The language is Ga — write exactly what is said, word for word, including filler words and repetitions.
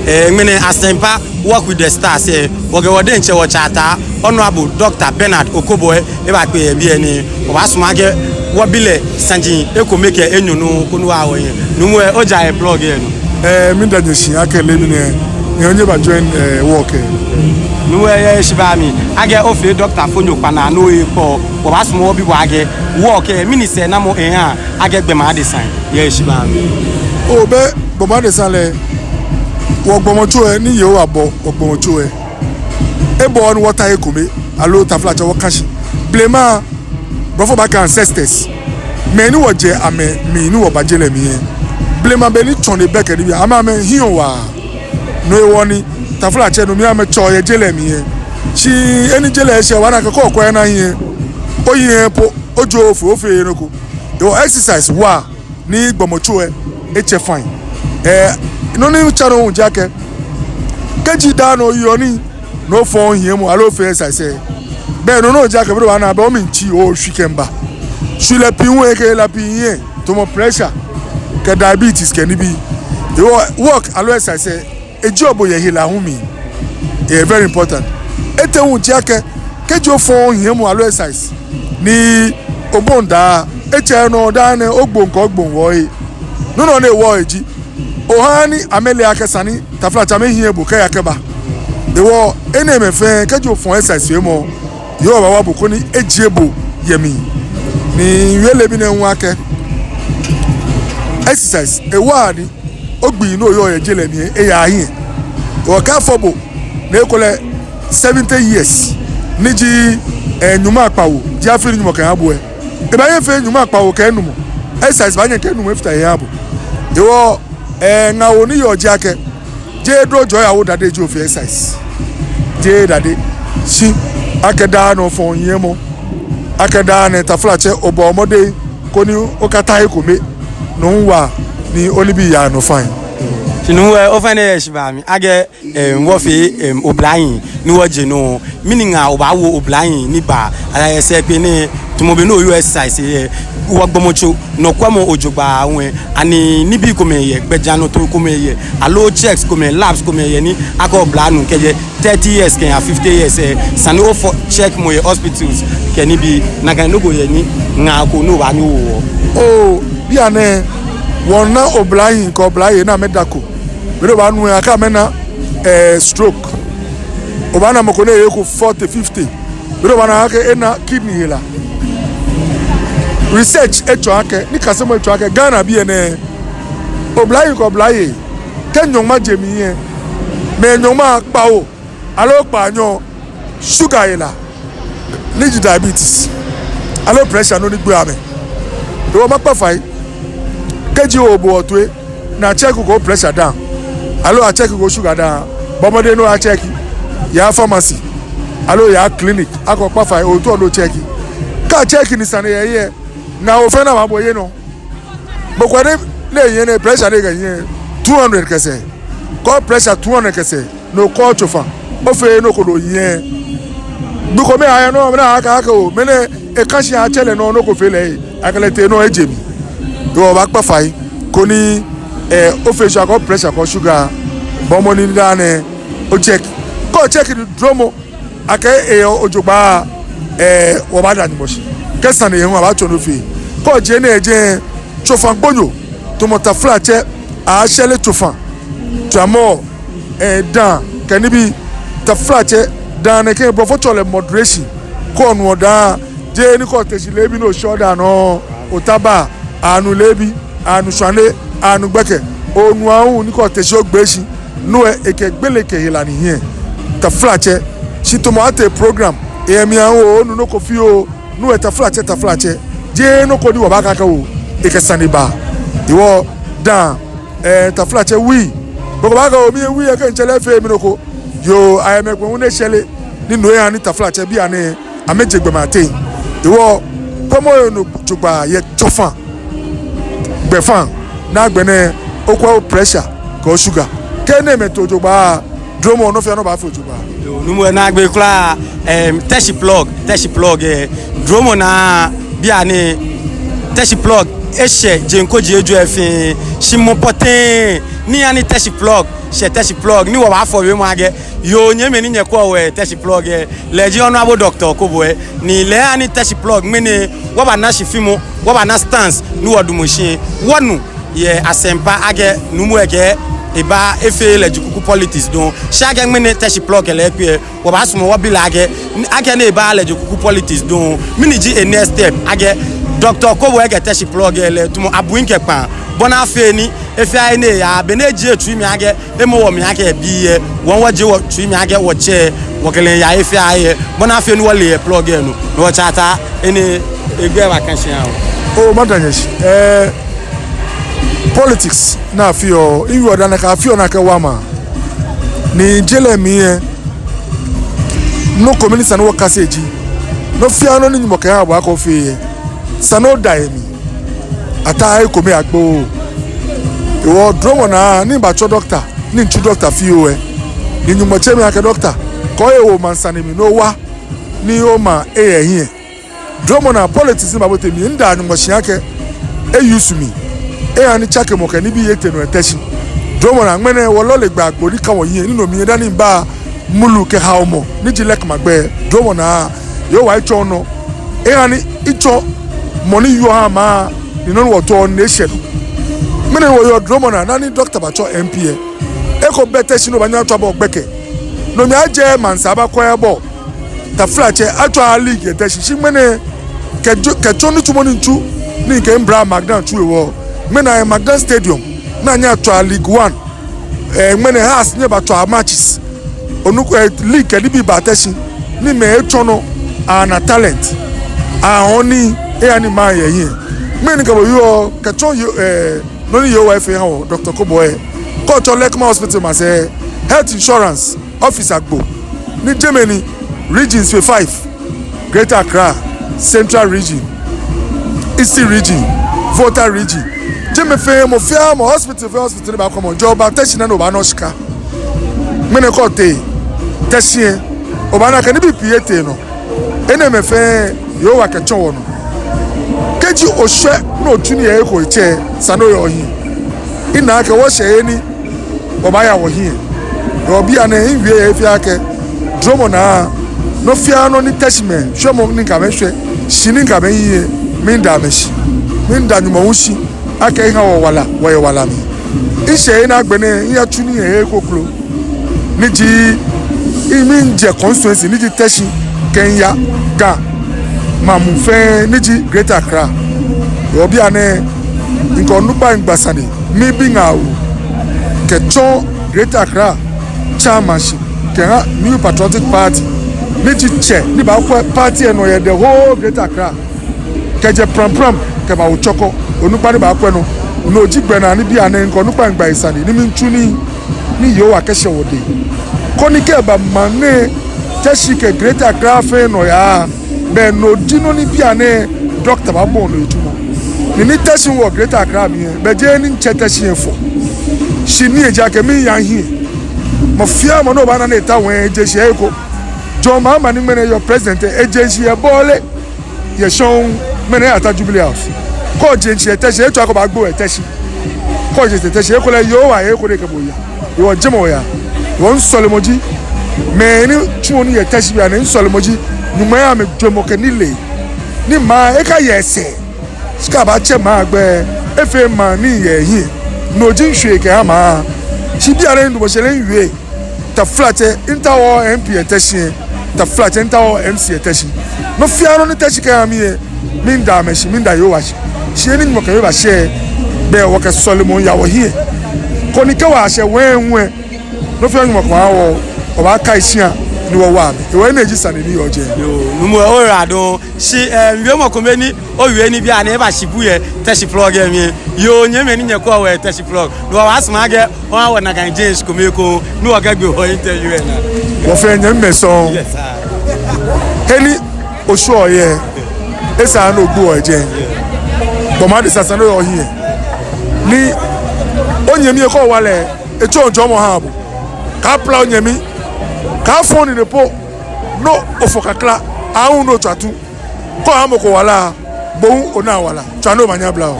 Eh, ŋmɛnɛ Asempa Walk with the Stars, eh, wɔkɛ wɔ diɛŋtsɛ wɔtsɛ ataa, Honourable Doctor Bernard Okoe-Boye, eh, ebakpe yɛ biɛ ni wɔbaasumɔ akɛ wɔbi lɛ saji ekomɛi kɛ enyɔ nɔ koni ewa wɔhiɛ. Nuumo, eh, oja yɛ plug lɛ nɔ. Eh, miida nyɛ shi akɛ leebi nɛɛ nyɛba join, eh, walk lɛ. Nuumo, eh, yɛ shi ba mi akɛ ofee Doctor Fonyo kpanaa nɔ ekpɔ, wɔbaasumɔ wɔbi bo akɛ walk lɛ, mɛni sɛɛnamɔ ehaa akɛ gbɔmɔ adesa, yɛ shi ba mi. Oo, bɛ gbɔmɔ adesa lɛ, wɔgbɔmɔtso lɛ, ni Yehowa bɔ wɔgbɔmɔtso lɛ, ebɔ ni wɔta ekome, aloo taflatsɛ wɔka shi. Blema, blɔfo baakɛɛ ancestors, mɛi ni wɔjɛ amɛmli ni wɔba je lɛ mli lɛ, blema be ni tsɔne bɛ kɛ nibii, amɛ amɛhiɛ waa. No hewɔ ni taflatsɛ no mli amɛtsɔ yɛ je lɛ mli lɛ. Shi eni je lɛ eshɛ, obaana akɛ kɛ okwɛ ena hiɛ, oyiŋ po ojo ofee, ofeee nɔ ko. Hewɔ exercise wa ni gbɔmɔtso lɛ etsɛ fine. Eh, nɔ ni tsa nɔ hu ji akɛ, kɛji daa nɛɛ oyeɔ nii ni ofɔɔɔ ohiɛmɔ aloo ofeee exercise lɛ, bɛ no nɔŋŋ ji akɛ be ni obaana, bɛ omli tsi, oshwii kɛmiiba. Shwilɛ pii hu ekɛ hela pii hiɛ, tamɔ pressure kɛ diabetes kɛ nibii. Hewɔ walk aloo exercise lɛ, ejieɔ bo yɛ hela hu mli. Eyɛ very important. Etɛ hu ji akɛ, kɛji ofɔɔɔ ohiɛmɔ aloo exercise ni obɔi daa, etsɛɛɛ nɔ daa nɛɛ ogboŋ kɛ ogboŋ wɔɔhe. Nɔ nɔŋŋ ni ewoɔ eji, ohaa ni amɛle akɛ esa ni taflatsɛ amɛhiɛ bo kɛya kɛba. Hewɔ enɛɛmɛi fɛɛ, kɛji ofɔɔ exercise feemɔ, Yehowa baawa bo koni ejie bo yɛ mli. Ni miwie leebi nɛɛ hu akɛ, exercise ewa ni ogbii ni oyɔɔ yɛ je lɛ mli lɛ eya hiɛ. Hewɔ kɛ afɔ bo ni ekolɛ seventy years, ni ji, eh, nyɔŋma kpawo ji afi ni Nyɔŋmɔ kɛha bo lɛ, ebaanyɛ efee nyɔŋma kpawo kɛ enumɔ. Exercise baanyɛ kɛ enumɔ efata he eha bo. Hewɔ, eh, ŋaawoo ni yɔɔ ji akɛ, jeee dɔjɔ yawo dade ji ofee exercise. Jeee dade. Shi akɛ daa nɛɛ ofɔɔ ohiɛmɔ. Akɛ daa nɛɛ taflatsɛ obɔɔ mɔdɛŋ koni okata ekome, no hu wa ni onibii yaa nɔ fine. Shi nuumo, eh, ofainɛ yɛ shi ba mi akɛ, em, wɔfee, em, oblahii ni wɔje nɔ. Mɛni ŋaa obaawo oblahii ni baa, aloo yɛ sɛɛ kpee nɛɛ, tamɔ be ni oyɔɔ exercise lɛ, wɔgbɔmɔtso nɔkwɛmɔ ojogbaŋŋ lɛ, ani nibii komɛi yɛ, gbɛjianɔtoo komɛi yɛ, aloo checks komɛi, labs komɛi yɛ ni akɛɔ oblanuu kɛjɛ thirty years kɛya fifty years lɛ, esa ni ofɔ checkmɔ yɛ hospitals kɛ nibii, nakai nɔ ko yɛ ni ŋaa ko ni obaanyɛ owo? Oo, bianɛ wɔna oblahii kɛ oblayei ni amɛdako. Be ni obaanu lɛ akɛɛ amɛna, eh, stroke. Obaana mɔ ko ni eye eko forty, fifty. Be ni obaana akɛ ena kidney hela. Research etsɔɔ akɛ, nikasemɔ etsɔɔ akɛ, Ghana biɛ nɛɛ, oblahii kɛ oblayei, kɛ nyɔŋma je mli lɛ, mɛi nyɔŋma kpawo aloo kpaanyɔ, sugar hela, ni ji diabetes, aloo pressure nɔ ni gbeɔ amɛ. Hewɔ makpa fai, kɛji obo otoi, ni a check bo pressure down, aloo a check bo sugar down, bɔɔ mɔdɛŋ ni oya check yɛ pharmacy, aloo yɛ clinic, akɛ okpa fai, ootao ni o check. Kɛ a check ni sane yɛ he lɛ, ŋaawoo fɛɛ ni abaabo yɛ nɔ. Mɔ ko ni, ni ehiɛ nɛɛ, pressure ni kɛ hiɛ, two hundred kɛ sɛɛ. Kɛ pressure two hundred kɛ sɛɛ, ni okɔ tsofa, ofeee nɔ ko ni ohiɛ. Gbi ko mli ayɛ nɔ, mɛi ni akɛɛ akɛ oo, mɛni eka shi atsɛ lɛ nɔ, nɔ ko feɔ lɛ, akɛ lɛ tee nɔ eje mli. Hewɔ wɔbaakpa fai koni, eh, ofee sure akɛ pressure kɛ sugar, bɔɔ mɔdɛŋ ni daa nɛɛ o check. Kɛ o check ni dromɔ akɛ eyɛ ojogbaŋŋ, eh, wɔbaada Nyɔŋmɔ shi. Kɛ sane yɛ hu, abaatsɔɔ nɔ fɛɛ. Kɛ ojie nɛɛ jɛi, tsofa gbonyo, tamɔ taflatsɛ, ashɛre tsofa, tramɔ, eh, daa kɛ nibii, taflatsɛ, daa nɛɛ kɛ blɔfo tsɛɔ lɛ moderation. Kɛ onuɔ daa, jeee ni kɛ ote shi leebi ni oshɛ odaa nɔ, otaba, anu leebi, anu shwane, anu gbɛkɛ, onu aahu ni kɛ ote shi ogbee shi. No lɛ ekɛ gbele kɛ hela ni hiɛ. Taflatsɛ, shi tamɔ atee program, eyɛ mli aahu, onu nɔ ko fioo. No lɛ taflatsɛ, taflatsɛ, jeee nɔ ko ni wɔbaakɛɛ akɛ oo, ekɛ sane baa. Hewɔ daa, eh, taflatsɛ wui. Mɔ ko baakɛɛ oo, mi wui lɛ kɛ mitsɛ lɛ efeee mi nɔ ko. Yoo, ayɛ mɛi komɛi hu ni eshɛre, ni no eha ni taflatsɛ bianɛ amɛje gbɔmɛi ateŋ. Hewɔ kwɛmɔ he nɔ jogbaŋŋ yɛ tsofa, gbɛfaŋ, ni agbɛnɛ okwɛ o pressure kɛ o sugar. Kɛ enɛɛmɛi to jogbaŋŋ, dromɔ nɔ fɛɛ nɔ baafee jogbaŋŋ. Yoo, nuumo, naagbee kwraa, em, Teshie Plug, Teshie Plug, eh, dromɔ naa bianɛ, Teshie Plug eshɛ jeŋ koji ejwɛ fɛɛ, shi mɔ pɔtɛɛ ni eha ni Teshie Plug shɛ Teshie Plug ni wɔbaafɔ wiemɔ akɛ, yoo, nyɛmɛi ni nyɛkwɛɔ wɔ yɛ Teshie Plug lɛ, lɛ ji Honourable Doctor Okoe Boye, ni lɛ eha ni Teshie Plug ŋmɛnɛ wɔbana shifimɔ, wɔbana stance ni wɔdamɔ shi, wɔnu yɛ asɛmpa akɛ nuumo lɛ kɛɛ ebaafee lɛ ji kuku politics dɔŋŋ. Shi akɛ ŋmɛnɛ Teshie Plug kɛ lɛ ekpe lɛ, wɔbaasumɔ wɔbi lɛ akɛ, akɛ ni ebaafee lɛ ji kuku politics dɔŋŋ, mɛni ji e next step? Akɛ Doctor Okoe Boye kɛ Teshie Plug lɛ, tamɔ abui kɛ kpaa, bɔ ni afee ni efee aye ni eya, be ni eji etsui mli akɛ, emɔ wɔmli akɛ bii lɛ, wɔ hu wɔje wɔtsui mli akɛ wɔtsɛ, wɔkɛ lɛ aya efee aye, bɔ ni afee ni wɔle yɛ Plug lɛ nɔ, ni wɔtsa ta, enɛ egbɛ ba kan shi awo. Oo, mada nyɛ shi. Ɛɛ, politics ni afeɔ, miwieɔ dani akɛ afeɔ ni akɛwa maŋ. Ni je lɛ mli lɛ, nɔ ko mli ni esa ni wɔkase ji, nɔ fɛɛ nɔ ni Nyɔŋmɔ kɛha bo akɛ ofee lɛ, esa ni oda emli. Ataaa he kome agbo. Hewɔ dromɔ naa ni mibatsɔ doctor, ni mitsu doctor fioo lɛ, ni Nyɔŋmɔ tsɛ mi akɛ doctor, kɔ ewo maŋ sane mli ni owa, ni omaŋ aya hiɛ. Dromɔ naa politics ni babote mli, mida Nyɔŋmɔ shi akɛ e-use mi, eha ni tsakemɔ kɛ nibii etee nɔ yɛ Teshie. Dromɔ naa ŋmɛnɛ wɔlɔ lɛ gbɛ agbo ni ka wɔhiɛ, ni no mli lɛ dani miba mulu kɛ haomɔ ni ji lɛ kɛ magbɛ. Dromɔ naa, Yehowa etsɔ nɔ, eha ni mitsɔ mɔ ni yɔɔ ha maŋ, ni nɔ ni wɔtaoɔ ni eshɛ nɔ. Ŋmɛnɛ wɔyɔɔ dromɔ naa, dani doctor batsɔ M P lɛ, eko bɛ Teshie ni obaanyɛ otswa bɔɔlu gbɛkɛ. No mli ajɛ maŋsɛɛ abakwɛ bɔɔlu. Taflatsɛ, atswaaa league yɛ Teshie. Shi ŋmɛnɛ kɛtsɔ, kɛtsɔ nitsumɔ ni mitsu, ni mikɛ mibra Magdan tsu hewɔ, ŋmɛnɛ ayɛ Magdan Stadium ni anyɛ atswa League One. Ɛɛ, ŋmɛnɛ Hearts nyɛ batswa matches. Onu ko, ɛɛ, league kɛ nibii ba Teshie, ni mɛi etsɔ nɔ, ana talent, ahɔɔ nii, eha ni maŋ aya hiɛ. Ŋmɛnɛ kɛ bo yɔɔ, kɛtsɔ yoo, ɛɛ, nɔ ni Yehowa efee eha wɔ, Doctor Okoe Boye, kɛ otsɔ Lekma Hospital masɛi, health insurance office agbo, ni jɛmɛ ni regions fɛɛ five, Greater Accra, Central Region, Eastern Region, Volta Region. Jɛmɛ fɛɛ, mɔ fɛɛ mɔ, hospital fɛɛ hospital ni baakwɛ mɔ, jɛ oba Teshie ni obaana shika. Ŋmɛnɛ kɛ otee Teshie lɛ, obaana akɛ nibii pii etee nɔ. Enɛɛmɛi fɛɛ Yehowa kɛtsɔ wɔnɔ. Kɛji oshwɛ ni otsu nii yɛ he ko etsɛ, esa ni oya ohiɛ. Mina akɛ wɔshɛ he ni wɔbaaya wɔhiɛ. Hewɔ bianɛ miwie yɛ he fɛɛ akɛ dromɔ naa, nɔ fɛɛ nɔ ni Teshie mɛi, shwɛmɔ ni mikɛ amɛ shwɛ, shi ni mikɛ amɛ hiɛ, miida amɛ shi. Miida Nyɔŋmɔ hu shi akɛ eha wɔ wala, wɔyɛ wala mli. Mishɛ he ni agbɛnɛ miyatsu nii yɛ he kroko, ni ji, mi, mijɛ constituency ni ji Teshie kɛmiiya Ga maŋ muu fɛɛ ni ji Greater Accra. Hewɔ bianɛ mikɛ onukpai miigba sane, miibi ŋaawoo kɛtsɔ Greater Accra chairmanship kɛha New Patriotic Party, ni ji tsɛ ni baakwɛ party lɛ nɔ yɛ the whole Greater Accra, kɛjɛ Prampram kɛbawo Chorkor, onukpa ni baakwɛ nɔ. No ji gbɛnaa ni bianɛ mikɛ onukpai miigba he sane ni miitsu nii ni Yehowa kɛshɛ wɔdɛŋ, koni kɛ eba maŋ nɛɛ, Teshie kɛ Greater Accra fɛɛ nɔyaa, bɛ no ji nɔ ni bianɛ doctor baabɔ no yitso mɔ. Ni ni Teshie wɔ Greater Accra mli lɛ, bɛ jeee ni mitsɛ Teshie lɛ fɔ. Shi ni ejaakɛ miiya mihiɛ. Mɔ fɛɛ mɔ ni obaana ni eta ŋwɛi, eje shishi yɛ he ko. John Mahama ni ŋmɛnɛ yɔɔ president lɛ, eje shishi yɛ Bole. Yɛ shɔŋŋ, ŋmɛnɛ eyata Jubilee House. Kɛ oje shishi yɛ Teshie, etsɔɔ akɛ obaagbo yɛ Teshie. Kɛ oje shishi yɛ Teshie, ekolɛ Yehowa yɛ he ko ni ekɛ bo yaa. Hewɔ jɛmɛ oyaa. Hewɔ misɔlemɔ ji, mɛi ni tsuɔ nii yɛ Teshie bianɛ, misɔlemɔ ji, Nyɔŋmɔ aha amɛ jwɛŋmɔ kɛ nilee, ni maŋ lɛ akaya sɛɛ. Shi kɛ abaatsɛ maŋ gbɛi, efee maŋ ni yaa hiɛ. No ji mishwee kɛha maŋ. Shi bianɛ midamɔ shi lɛ miwie. Taflatsɛ, mitaooo M P yɛ Teshie, taflatsɛ, mitaooo M C yɛ Teshie. Nɔ fɛɛ nɔ ni Teshie kɛha mi lɛ, miida amɛ shi, miida Yehowa shi. Shi he ni Nyɔŋmɔ kɛ mi baashɛ, bɛ wɔkɛ sɔlemɔ miiya wɔhiɛ. Koni kɛ wɔyashɛ ŋwɛi hu lɛ, nɔ fɛɛ nɔ Nyɔŋmɔ kɛha wɔ, wɔbaakai shia ni wɔwa amɛ. Hewɔ enɛ ji sane ni yɔɔ jɛi. Yoo, nuumo, oyiwala dɔŋŋ. Shi, eh, wiemɔ kome ni owie ni bianɛ eba shi bu yɛ Teshie Plug lɛ mli. Yoo, nyɛmɛi ni nyɛkwɛɔ wɔ yɛ Teshie Plug, no wɔbaasumɔ akɛ oha wɔ nakai jeŋ shi kome ekoŋŋ ni wɔkɛgbe wɔ interview lɛ naa. Wɔfɛɛ nyɛmimɛi sɔŋŋ. Yes, sir. He ni oshwɛɔ yɛ, esa ni ogbo yɛ jɛi. Gbɔmɔ adesa esa ni oya ohiɛ. Ni onyɛmi lɛ kɛ owa lɛ, etsɔɔ jɔɔmɔ ehaa bo. Kaapila onyɛmi. Kaafɔ onine po. Ni ofɔ kakla, aahu ni otswa tu. Kɛ oha mɔ ko wala, bo hu onaa wala. Tswa ni omanye abla o.